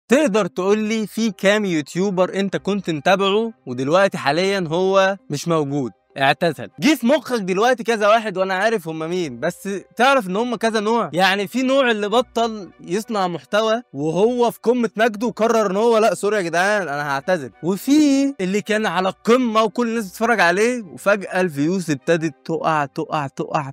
تقدر تقول لي في كام YouTuber انت كنت متابعه ودلوقتي حاليا هو مش موجود، اعتزل؟ جه في مخك دلوقتي كذا واحد وانا عارف هم مين، بس تعرف ان هم كذا نوع. يعني في نوع اللي بطل يصنع محتوى وهو في قمة مجده وقرر ان هو لا sorry يا جدعان انا هعتزل، وفي اللي كان على القمة وكل الناس بتتفرج عليه وفجأة ال views ابتدت تقع تقع تقع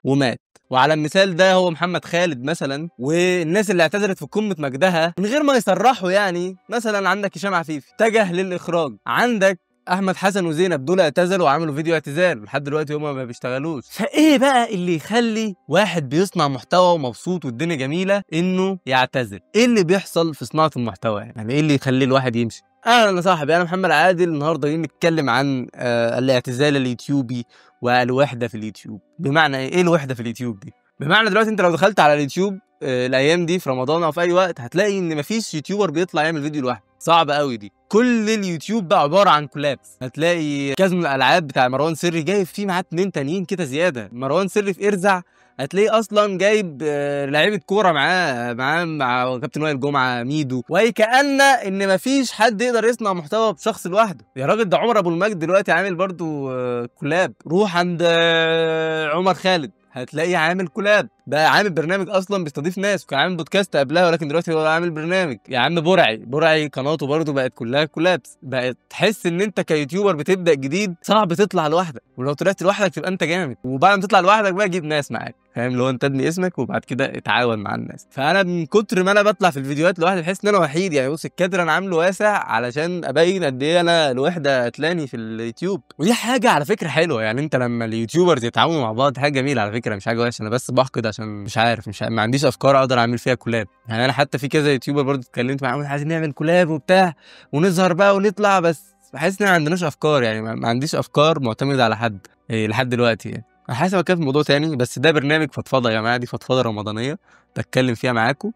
ومات. وعلى المثال ده هو محمد خالد مثلا، والناس اللي اعتزلت في قمة مجدها من غير ما يصرحوا. يعني مثلا عندك هشام عفيفي اتجه للإخراج، عندك احمد حسن وزينب دول اعتزلوا وعملوا فيديو اعتزال لحد دلوقتي هما ما بيشتغلوش. فايه بقى اللي يخلي واحد بيصنع محتوى ومبسوط والدنيا جميلة انه يعتزل؟ ايه اللي بيحصل في صناعة المحتوى؟ يعني ايه اللي يخلي الواحد يمشي؟ اهلا يا صاحبي، انا محمد عادل. النهارده جايين نتكلم عن الاعتزال اليوتيوبي والوحدة في اليوتيوب. بمعنى ايه الوحدة في اليوتيوب دي؟ بمعنى دلوقتي انت لو دخلت على اليوتيوب الايام دي في رمضان او في اي وقت هتلاقي ان مفيش YouTuber بيطلع يعمل فيديو لوحده، صعب قوي دي. كل اليوتيوب بقى عبارة عن collabs. هتلاقي كازينو الالعاب بتاع مروان سري جايب فيه معاه 2 تانيين كده زيادة. مروان سري في ارزع هتلاقيه اصلا جايب لعيبة كورة معاه مع كابتن وائل جمعه، ميدو، وكأن ان مفيش حد يقدر يصنع محتوى بشخص لوحده. يا راجل ده عمر ابو المجد دلوقتي عامل برضو collab. روح عند عمر خالد هتلاقيه عامل collab، بقى عامل برنامج اصلا بيستضيف ناس، وكان عامل بودكاست قبلها ولكن دلوقتي هو عامل برنامج. يا عم برعي قناته برضه بقت كلها collabs. بقت تحس ان انت ك YouTuber بتبدا جديد صعب تطلع لوحدك، ولو طلعت لوحدك تبقى انت جامد، وبعد ما تطلع لوحدك بقى جيب ناس معاك، فاهم؟ لو انت ابني اسمك وبعد كده اتعاون مع الناس. فانا من كتر ما انا بطلع في الفيديوهات لوحدي بحس ان انا وحيد. يعني بص الكادر انا عامله واسع علشان ابين قد ايه انا الوحدة قتلاني في اليوتيوب. ودي حاجة على فكرة حلوة، يعني انت لما ال YouTubers يتعاونوا مع بعض حاجة جميلة على فكرة، مش حاجة وحشة. انا بس بحقد عشان مش عارف، مش ما عنديش افكار اقدر اعمل فيها collab. يعني انا حتى في كذا YouTuber برضه اتكلمت معاهم عايزين نعمل collab وبتاع ونظهر بقى ونطلع، بس بحس ان ما عندناش افكار. يعني ما عنديش افكار معتمدة على حد لحد دلوقتي. يعني انا حاسس بتكلم في موضوع تاني، بس ده برنامج فضفضة يا جماعة، دي فضفضة رمضانيه بتكلم فيها معاكم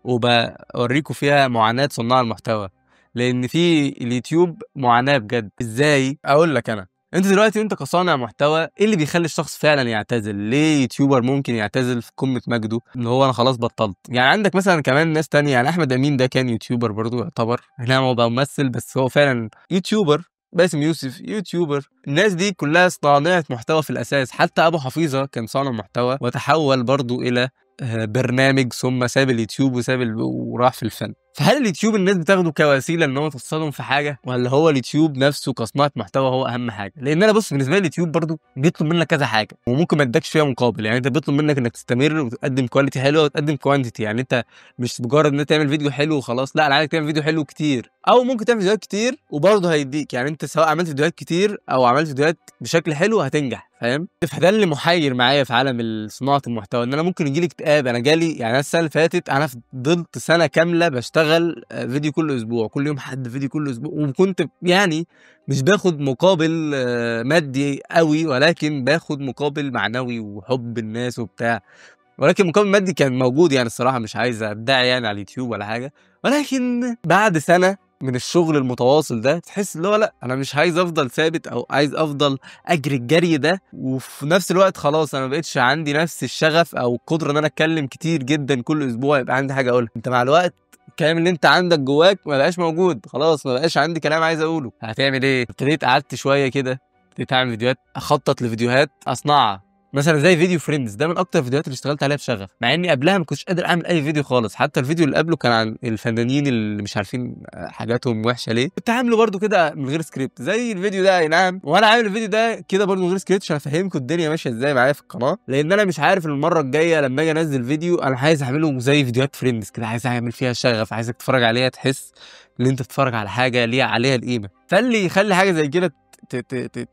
وبوريكم فيها معاناة صناع المحتوى، لان في اليوتيوب معاناة بجد. ازاي اقول لك انا؟ انت دلوقتي وانت كصانع محتوى ايه اللي بيخلي الشخص فعلا يعتزل؟ ليه YouTuber ممكن يعتزل في قمة مجده ان هو انا خلاص بطلت؟ يعني عندك مثلا كمان ناس تانية، يعني احمد امين ده كان YouTuber برضو يعتبر، نعم هو بقى ممثل بس هو فعلا YouTuber. باسم يوسف YouTuber. الناس دي كلها صانعة محتوى في الاساس. حتى ابو حفيظة كان صانع محتوى وتحول برضو الى برنامج، ثم ساب اليوتيوب وساب وراح في الفن. فهل اليوتيوب الناس بتاخده كوسيلة ان هو توصلهم في حاجة، ولا هو اليوتيوب نفسه كصناعة محتوى هو اهم حاجة؟ لان انا بص بالنسبة لي اليوتيوب برضو بيطلب منك كذا حاجة وممكن ما ادكش فيها مقابل. يعني انت بيطلب منك انك تستمر وتقدم quality حلوة وتقدم quantity. يعني انت مش مجرد ان انت تعمل فيديو حلو وخلاص، لا انا عايزك تعمل فيديو حلو كتير، او ممكن تعمل فيديوهات كتير وبرضه هيديك. يعني انت سواء عملت فيديوهات كتير او عملت فيديوهات بشكل حلو هتنجح، فاهم؟ فده اللي محير معايا في عالم صناعة المحتوى، ان انا ممكن يجيلي اكتئاب. انا جالي يعني انا السنة اللي فاتت انا فضلت سنة كاملة بشتغل فيديو كل اسبوع، كل يوم حد فيديو كل اسبوع، وكنت يعني مش باخد مقابل مادي قوي، ولكن باخد مقابل معنوي وحب الناس وبتاع، ولكن مقابل مادي كان موجود. يعني الصراحة مش عايز ادعي يعني على اليوتيوب ولا حاجة، ولكن بعد سنة من الشغل المتواصل ده تحس اللي هو لا انا مش عايز افضل ثابت او عايز افضل اجري الجري ده، وفي نفس الوقت خلاص انا ما بقتش عندي نفس الشغف او القدرة ان انا اتكلم كتير جدا كل اسبوع يبقى عندي حاجة اقولها. انت مع الوقت الكلام اللي انت عندك جواك ما بقاش موجود، خلاص ما بقاش عندي كلام عايز اقوله، هتعمل ايه؟ ابتديت قعدت شوية كده، ابتديت اعمل فيديوهات، اخطط لفيديوهات اصنعها، مثلا زي فيديو Friends ده من اكتر الفيديوهات اللي اشتغلت عليها بشغف، مع اني قبلها ما كنتش قادر اعمل اي فيديو خالص. حتى الفيديو اللي قبله كان عن الفنانين اللي مش عارفين حاجاتهم وحشة ليه، كنت عامله برده كده من غير سكريبت زي الفيديو ده. اي نعم، وانا عامل الفيديو ده كده برده من غير سكريبت عشان افهمكم الدنيا ماشية ازاي معايا في القناة، لان انا مش عارف المرة الجاية لما اجي انزل فيديو انا عايز اعمله زي فيديوهات Friends كده، عايز اعمل فيها شغف، عايزك تتفرج عليها تحس ان انت تتفرج على حاجة ليها عليها القيمة. فاللي يخلي حاجة زي كده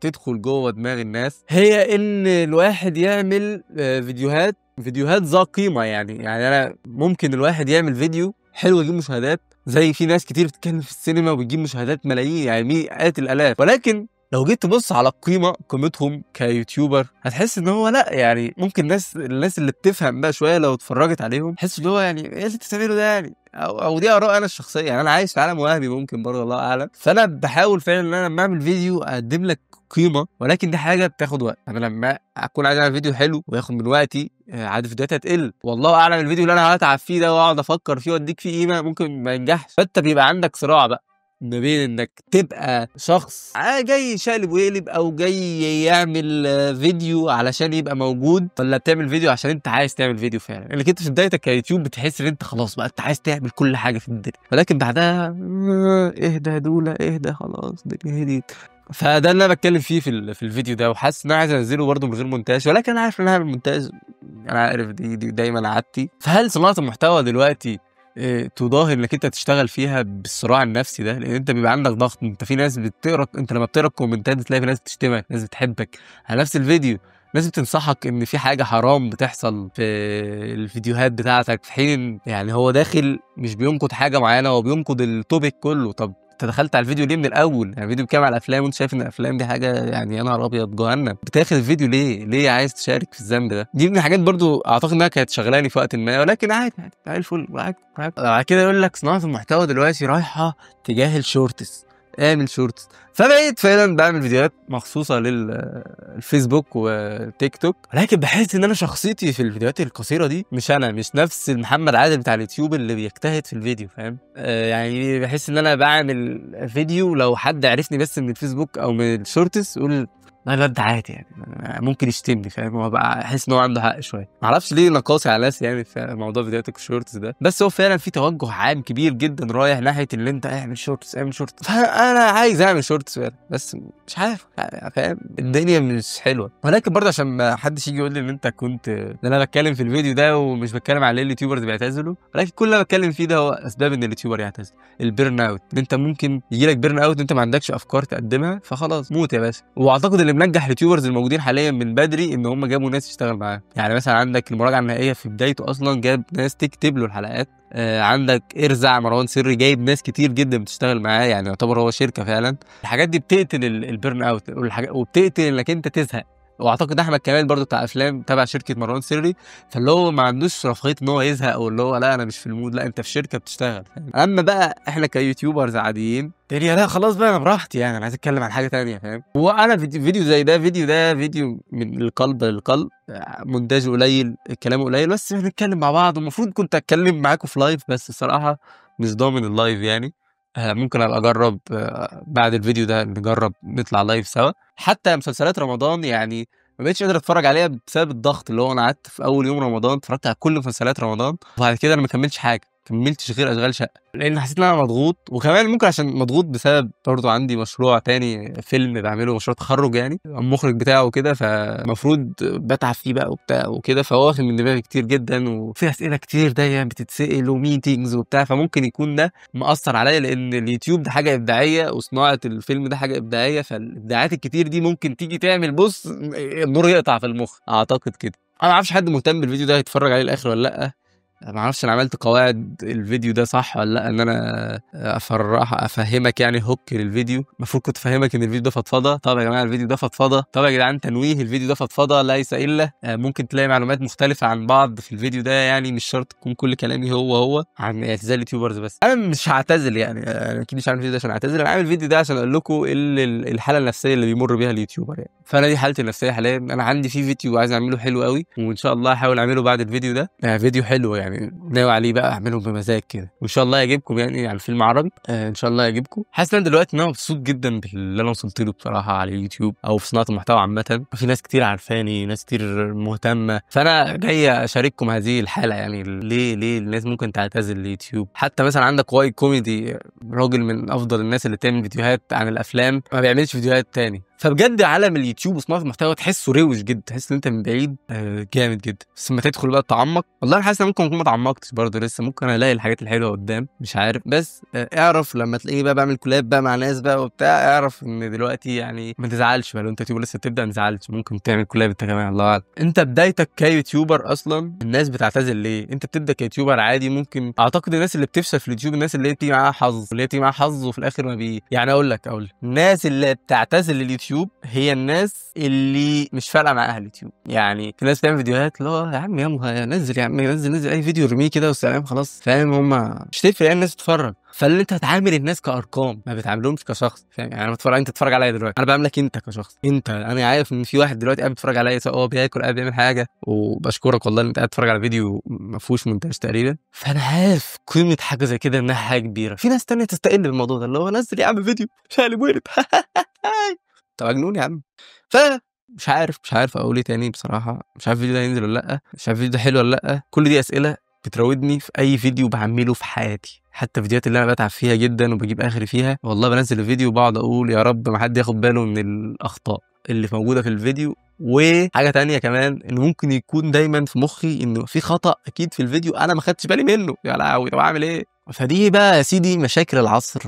تدخل جوه دماغ الناس هي ان الواحد يعمل فيديوهات ذا قيمة. يعني انا ممكن الواحد يعمل فيديو حلو يجيب مشاهدات، زي في ناس كتير بتتكلم في السينما وبتجيب مشاهدات ملايين، يعني مئات الالاف، ولكن لو جيت تبص على القيمة، قيمتهم ك YouTuber، هتحس ان هو لا، يعني ممكن الناس اللي بتفهم بقى شوية لو اتفرجت عليهم تحس ان هو يعني ايه اللي انت بتعمله ده يعني، او دي اراء انا الشخصية يعني، انا عايش في عالم وهمي ممكن برضه، الله اعلم. فانا بحاول فعلا ان انا لما اعمل فيديو اقدم لك قيمة، ولكن دي حاجة بتاخد وقت. انا لما اكون عايز اعمل فيديو حلو وياخد من وقتي، عدد فيديوهات هتقل، والله اعلم الفيديو اللي انا هتعب فيه ده واقعد افكر فيه واديك فيه قيمة ممكن ما ينجحش. فانت بيبقى عندك صراع بقى ما بين انك تبقى شخص جاي يشقلب ويقلب، او جاي يعمل فيديو علشان يبقى موجود، ولا بتعمل فيديو عشان انت عايز تعمل فيديو فعلا. انك انت في بدايتك كيوتيوب بتحس ان انت خلاص بقى انت عايز تعمل كل حاجة في الدنيا، ولكن بعدها اهدى يا دولة، اهدى خلاص الدنيا هديت. فده اللي انا بتكلم فيه في الفيديو ده، وحاسس ان انا عايز انزله برده من غير مونتاج، ولكن انا عارف ان انا هعمل مونتاج، انا عارف دي دايما عادتي. فهل صناعة المحتوى دلوقتي تضاهي انك انت تشتغل فيها بالصراع النفسي ده؟ لان انت بيبقى عندك ضغط، انت في ناس بتقرا، انت لما بتقرا الكومنتات بتلاقي في ناس بتشتمك، ناس بتحبك على نفس الفيديو، ناس بتنصحك ان في حاجة حرام بتحصل في الفيديوهات بتاعتك، في حين يعني هو داخل مش بينقد حاجة معينة، هو بينقد ال topic كله. طب انت دخلت على الفيديو ليه من الاول؟ يعني الفيديو بيتكلم على الافلام وانت شايف ان الافلام دي حاجة يعني يا نهار ابيض جهنم، بتاخد الفيديو ليه؟ ليه عايز تشارك في الذنب ده؟ دي من الحاجات برضو اعتقد انها كانت شغلاني في وقت ما، ولكن عادي عادي عادي الفل عادي. بعد كده يقول لك صناعة المحتوى دلوقتي رايحة تجاه ال shorts، اعمل shorts. فبقيت فعلا بعمل فيديوهات مخصوصة للفيسبوك وتيك توك، ولكن بحس ان انا شخصيتي في الفيديوهات القصيرة دي مش انا، مش نفس محمد عادل بتاع اليوتيوب اللي بيجتهد في الفيديو، فاهم؟ يعني بحس ان انا بعمل فيديو لو حد عرفني بس من الفيسبوك او من ال shorts يقول لا لا ده عادي يعني، ممكن يشتمني، فاهم؟ هو بقى احس ان هو عنده حق شوية، معرفش ليه نقاصي على ناس يعني في موضوع فيديوهات ال shorts ده، بس هو فعلا في توجه عام كبير جدا رايح ناحية اللي انت اعمل shorts اعمل shorts. فانا عايز اعمل shorts فعلا، بس مش عارف، فاهم؟ الدنيا مش حلوة. ولكن برضه عشان ما حدش يجي يقول لي ان انت كنت ان انا بتكلم في الفيديو ده ومش بتكلم على ليه ال YouTubers بيعتزلوا، ولكن كل اللي بتكلم فيه ده هو اسباب ان ال YouTuber يعتزل. ال burnout، ان انت ممكن يجي لك burnout انت ما عندكش افكار تقدمها، فخلاص موت يا باشا. واعتقد اللي منجح ال YouTubers الموجودين حاليا من بدري ان هم جابوا ناس تشتغل معاهم، يعني مثلا عندك المراجعة النهائية في بدايته اصلا جاب ناس تكتب له الحلقات، عندك ارزع مروان سري جايب ناس كتير جدا بتشتغل معاه، يعني يعتبر هو شركة فعلا. الحاجات دي بتقتل ال burnout وبتقتل انك انت تزهق. واعتقد احمد كمال برضو بتاع افلام تبع شركة مروان سري، فاللي هو ما عندوش رفاهية ان هو يزهق او اللي هو لا انا مش في ال mood، لا انت في شركة بتشتغل. اما بقى احنا ك YouTubers عاديين تاني لا خلاص بقى انا براحتي، يعني انا عايز اتكلم عن حاجة تانية، فاهم؟ وانا فيديو زي ده، فيديو ده فيديو من القلب للقلب، مونتاج قليل، الكلام قليل، بس احنا بنتكلم مع بعض. ومفروض كنت اتكلم معاكم في live، بس الصراحة مش ضامن ال live يعني، ممكن ابقى اجرب بعد الفيديو ده نجرب نطلع live سوا. حتى مسلسلات رمضان يعني ما بقتش قادر اتفرج عليها بسبب الضغط، اللي هو انا قعدت في اول يوم رمضان اتفرجت على كل مسلسلات رمضان، وبعد كده انا ما كملتش حاجة، كملتش غير اشغال شقه، لان حسيت ان انا مضغوط. وكمان ممكن عشان مضغوط بسبب برضه عندي مشروع تاني، فيلم بعمله، مشروع تخرج يعني، المخرج بتاعه وكده، فالمفروض بتعب فيه بقى وبتاع وكده، فهو واخد من دماغي كتير جدا، وفي اسئلة كتير دايما بتتسال و meetings وبتاع، فممكن يكون ده مأثر عليا، لان اليوتيوب ده حاجة ابداعية وصناعة الفيلم ده حاجة ابداعية، فالابداعات الكتير دي ممكن تيجي تعمل بص النور يقطع في المخ، اعتقد كده. انا ما اعرفش حد مهتم بالفيديو ده هيتفرج عليه الاخر ولا لا، ما اعرفش انا عملت قواعد الفيديو ده صح ولا لا، ان انا افرح افهمك يعني hook للفيديو، المفروض كنت افهمك ان الفيديو ده فضفضة. طب يا جماعة الفيديو ده فضفضة، طب يا جدعان تنويه، الفيديو ده فضفضة ليس الا، ممكن تلاقي معلومات مختلفة عن بعض في الفيديو ده، يعني مش شرط تكون كل كلامي هو هو عن اعتزال ال YouTubers. بس انا مش هعتزل يعني، انا اكيد مش عامل الفيديو ده عشان اعتزل، انا عامل الفيديو ده عشان اقول لكم الحالة النفسية اللي بيمر بيها ال YouTuber يعني. فانا دي حالتي النفسية حاليا، انا عندي في فيديو عايز اعمله حلو قوي، وان شاء الله هحاول اعمله بعد الفيديو ده، فيديو حلو يعني ناوي عليه بقى، اعمله بمزاج كده، وان شاء الله يعجبكم يعني، على فيلم عربي ان شاء الله يعجبكم. حاسس ان دلوقتي ان انا مبسوط جدا باللي انا وصلت له بصراحة على اليوتيوب او في صناعة المحتوى عامة، في ناس كتير عارفاني، ناس كتير مهتمة، فانا جاي اشارككم هذه الحالة يعني. ليه الناس ممكن تعتزل اليوتيوب؟ حتى مثلا عندك واي كوميدي، راجل من افضل الناس اللي بتعمل فيديوهات عن الافلام، ما بيعملش فيديوهات تاني. فبجد عالم اليوتيوب وصناعة المحتوى تحسه روش جدا، تحس ان انت من بعيد جامد جدا، بس لما تدخل بقى تتعمق، والله انا حاسس ان ممكن اكون ما تعمقتش برضه لسه، ممكن الاقي الحاجات الحلوة قدام مش عارف. بس اعرف لما تلاقيني بقى بعمل collab بقى مع ناس بقى وبتاع، اعرف ان دلوقتي يعني ما تزعلش بقى لو انت يوتيوبر لسه بتبدا، ما تزعلش، ممكن تعمل collab انت كمان، الله اعلم. انت بدايتك ك YouTuber اصلا الناس بتعتزل ليه؟ انت بتبدا ك YouTuber عادي، ممكن اعتقد الناس اللي بتفشل في اليوتيوب الناس اللي بتيجي معاها حظ، اللي بتيجي معاها حظ وفي الاخر ما بي يعني اقول لك الناس اللي بتعتزل اليوتيوب هي الناس اللي مش فارقه معاها اليوتيوب. يعني في ناس بتعمل فيديوهات اللي هو يا عم يلا نزل يا عم، نزل اي فيديو ارميه كده والسلام خلاص، فاهم؟ هم مش تفرق يعني الناس تتفرج. فاللي انت هتعامل الناس كارقام، ما بتعاملهمش كشخص، فاهم؟ يعني انا بتفرج، انت تتفرج عليا دلوقتي، انا بعاملك انت كشخص، انت انا عارف ان في واحد دلوقتي قاعد بيتفرج عليا سواء هو بياكل قاعد بيعمل حاجة، وبشكرك والله ان انت قاعد تتفرج على فيديو ما فيهوش مونتاج تقريبا، فانا عارف قيمة حاجة زي كده انها حاجة كبيرة. في ناس تانية تستقل بالموضوع ده، اللي هو نزل يا عم فيديو شقلب وقلب طب مجنون يا عم. ف مش عارف اقول ايه تاني بصراحة، مش عارف الفيديو ده هينزل ولا لا، مش عارف الفيديو ده حلو ولا لا. كل دي اسئلة بتراودني في اي فيديو بعمله في حياتي، حتى الفيديوهات اللي انا بتعب فيها جدا وبجيب اخري فيها، والله بنزل الفيديو وبقعد اقول يا رب ما حد ياخد باله من الاخطاء اللي موجودة في الفيديو. وحاجه تانية كمان، ان ممكن يكون دايما في مخي انه في خطا اكيد في الفيديو انا ما خدتش بالي منه، يا لهوي طب اعمل ايه؟ فدي بقى يا سيدي مشاكل العصر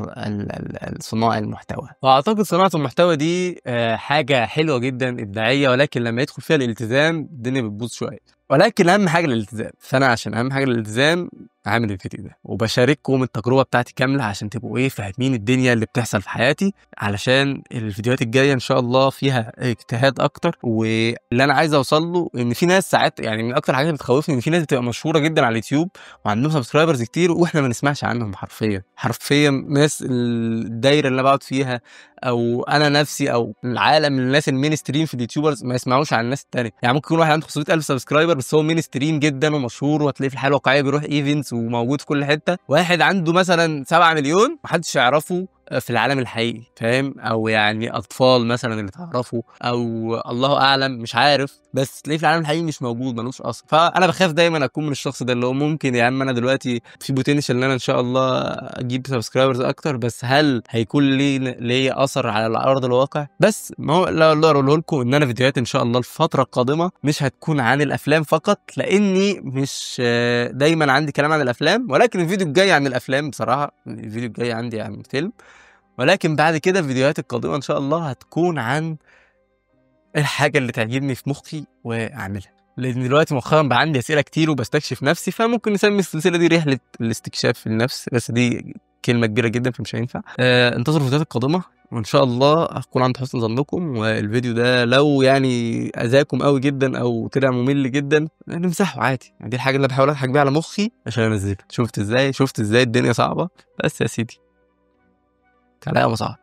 صناع المحتوى. واعتقد صناعة المحتوى دي حاجة حلوة جدا ابداعية، ولكن لما يدخل فيها الالتزام الدنيا بتبوظ شوية، ولكن اهم حاجة الالتزام. فانا عشان اهم حاجة الالتزام عامل الفيديو ده، وبشارككم التجربة بتاعتي كاملة عشان تبقوا ايه فاهمين الدنيا اللي بتحصل في حياتي، علشان الفيديوهات الجاية ان شاء الله فيها اجتهاد اكتر. واللي انا عايز اوصل له ان في ناس ساعات، يعني من اكتر الحاجات اللي بتخوفني ان في ناس بتبقى مشهورة جدا على اليوتيوب وعندهم subscribers كتير واحنا ما نسمعش عنهم حرفيا، حرفيا ناس الدايرة اللي انا بقعد فيها او انا نفسي او العالم الناس ال mainstream في ال YouTubers ما يسمعوش عن الناس التانية. يعني ممكن يكون واحد عنده 500,000 subscriber بس هو mainstream جدا ومشهور، وهتلاقيه في الحياة الواقعية بيروح events وموجود في كل حتة. واحد عنده مثلا 7 مليون محدش يعرفه في العالم الحقيقي، فاهم؟ او يعني اطفال مثلا اللي تعرفه او الله اعلم مش عارف، بس تلاقيه في العالم الحقيقي مش موجود، ملوش اصلا. فانا بخاف دايما اكون من الشخص ده اللي هو ممكن يا عم انا دلوقتي في potential ان انا ان شاء الله اجيب subscribers اكتر، بس هل هيكون لي اثر على ارض الواقع؟ بس ما هو اللي اقدر اقوله لكم ان انا فيديوهات ان شاء الله الفترة القادمة مش هتكون عن الافلام فقط، لاني مش دايما عندي كلام عن الافلام، ولكن الفيديو الجاي عن الافلام بصراحة، الفيديو الجاي عندي عن فيلم، ولكن بعد كده الفيديوهات القادمة إن شاء الله هتكون عن الحاجة اللي تعجبني في مخي وأعملها، لأن دلوقتي مؤخرا بقى عندي أسئلة كتير وبستكشف نفسي، فممكن نسمي السلسلة دي رحلة الاستكشاف في النفس، بس دي كلمة كبيرة جدا فمش هينفع. انتظروا الفيديوهات القادمة وإن شاء الله هكون عند حسن ظنكم. والفيديو ده لو يعني أذاكم قوي جدا أو طلع ممل جدا نمسحه عادي، يعني دي الحاجة اللي بحاول أضحك بيها على مخي عشان أنزلها. شفت إزاي؟ شفت إزاي الدنيا صعبة؟ بس يا سيدي كلامه صعب.